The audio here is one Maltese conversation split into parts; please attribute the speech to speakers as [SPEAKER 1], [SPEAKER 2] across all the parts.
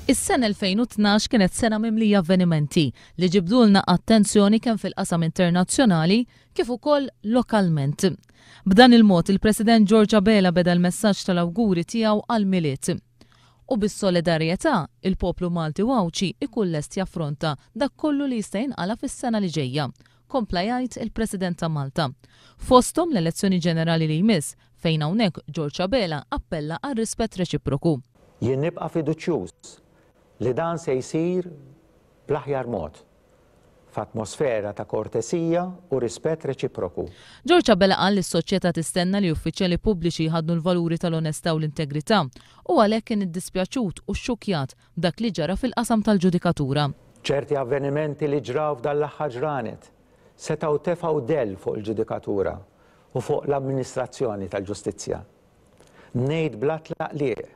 [SPEAKER 1] Is-sena 2012 kienet sena mimlija avvenimenti li ġibdulna attenzjoni kemm fil-qasam internazzjonali kif ukoll lokalment. B'dan il-mod il-President George Abela beda l-messaġġ tal-awguri tiegħu għall-Milied. U bis-solidarjetà, il-poplu Malti u Għawdxi ikun lest jaffronta dak kollu li jista' jinqala' fis-sena li ġejja, kompla jgħid il-President ta' Malta. Fosthom l-elezzjoni ġenerali li jmiss, fejn hawnhekk George Abela appella għar-rispett reċiproku.
[SPEAKER 2] Jien nibqa' fiduċjuż li dan se jsir bl-aħjar mod, f'atmosfera ta' kortesija u rispett reċiproku.
[SPEAKER 1] George Abela qal li s-soċjetà tistenna li uffiċjali pubbliċi jħaddnu l-valuri tal-onestà u l-integrità u għalhekk kien iddispjaċut u xxukkjat b'dak li ġara fil-qasam tal-ġudikatura.
[SPEAKER 2] Ċerti avvenimenti li ġraw f'dan l-aħħar ġranet setgħu tefgħu dell fuq il-ġudikatura u fuq l-amministrazzjoni tal-ġustizzja. Ngħid bla tlaqliq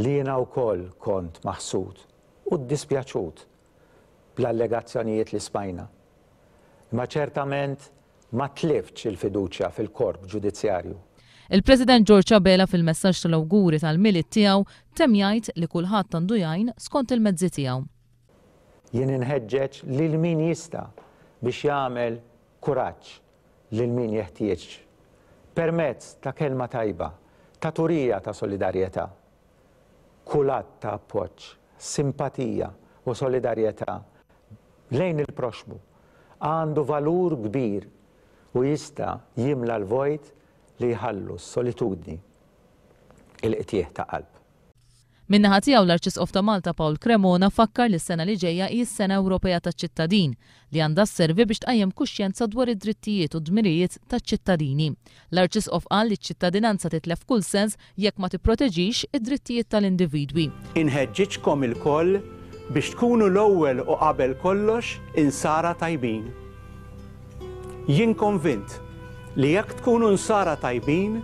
[SPEAKER 2] li jiena wkoll kont maħsud u ddispjaċut bl-allegazzjonijiet li smajna. Imma ċertament ma tliftx il-fiduċja fil-korp ġudizzjarju.
[SPEAKER 1] Il-President George Abela fil-messaġġ tal-awguri tal-Milied tiegħu temm jgħid li kulħadd għandu jgħin skont il-mezzi tiegħu.
[SPEAKER 2] Jien inħeġġeġ lil min jista' biex jagħmel kuraġġ lil min jeħtieġ permezz ta' kelma tajba, ta' turija ta' solidarjetà. Kull att ta' appoġġ, simpatija u solidarjetà lejn il-proxxmu għandu valur kbir u jista' jimla l-vojt li jħallu s-solitudni, il-qtigħ ta' qalb.
[SPEAKER 1] Min-naħa tiegħu l-Arċisqof ta' Malta Paul Cremona fakkar li s-sena li ġejja hi s-Sena Ewropea taċ-Ċittadin li għandha sservi biex tqajjem kuxjenza dwar id-drittijiet u d-dmirijiet taċ-ċittadini. L-Arċisqof qal li ċ-ċittadinanza titlef kull sens jekk ma tipproteġix id-drittijiet tal-individwi.
[SPEAKER 3] Inħeġġiġkom ilkoll biex tkunu l-ewwel u qabel kollox insara tajbin. Jien konvint li jekk tkunu nsara tajbin,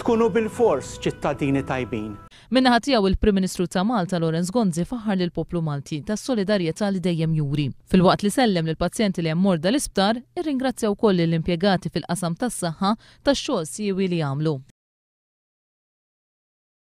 [SPEAKER 3] tkunu bilfors ċittadini tajbin.
[SPEAKER 1] Min-naħa tiegħu il-Prim Ministru ta' Malta Lawrence Gonzi faħħar lill-poplu Malti tas-solidarjetà li dejjem juri. Filwaqt li sellem lill-pazjenti li hemm morda l-isptar, irringrazzja wkoll lill-impjegati fil-qasam tas-saħħa tax-xogħol siewi li jagħmlu.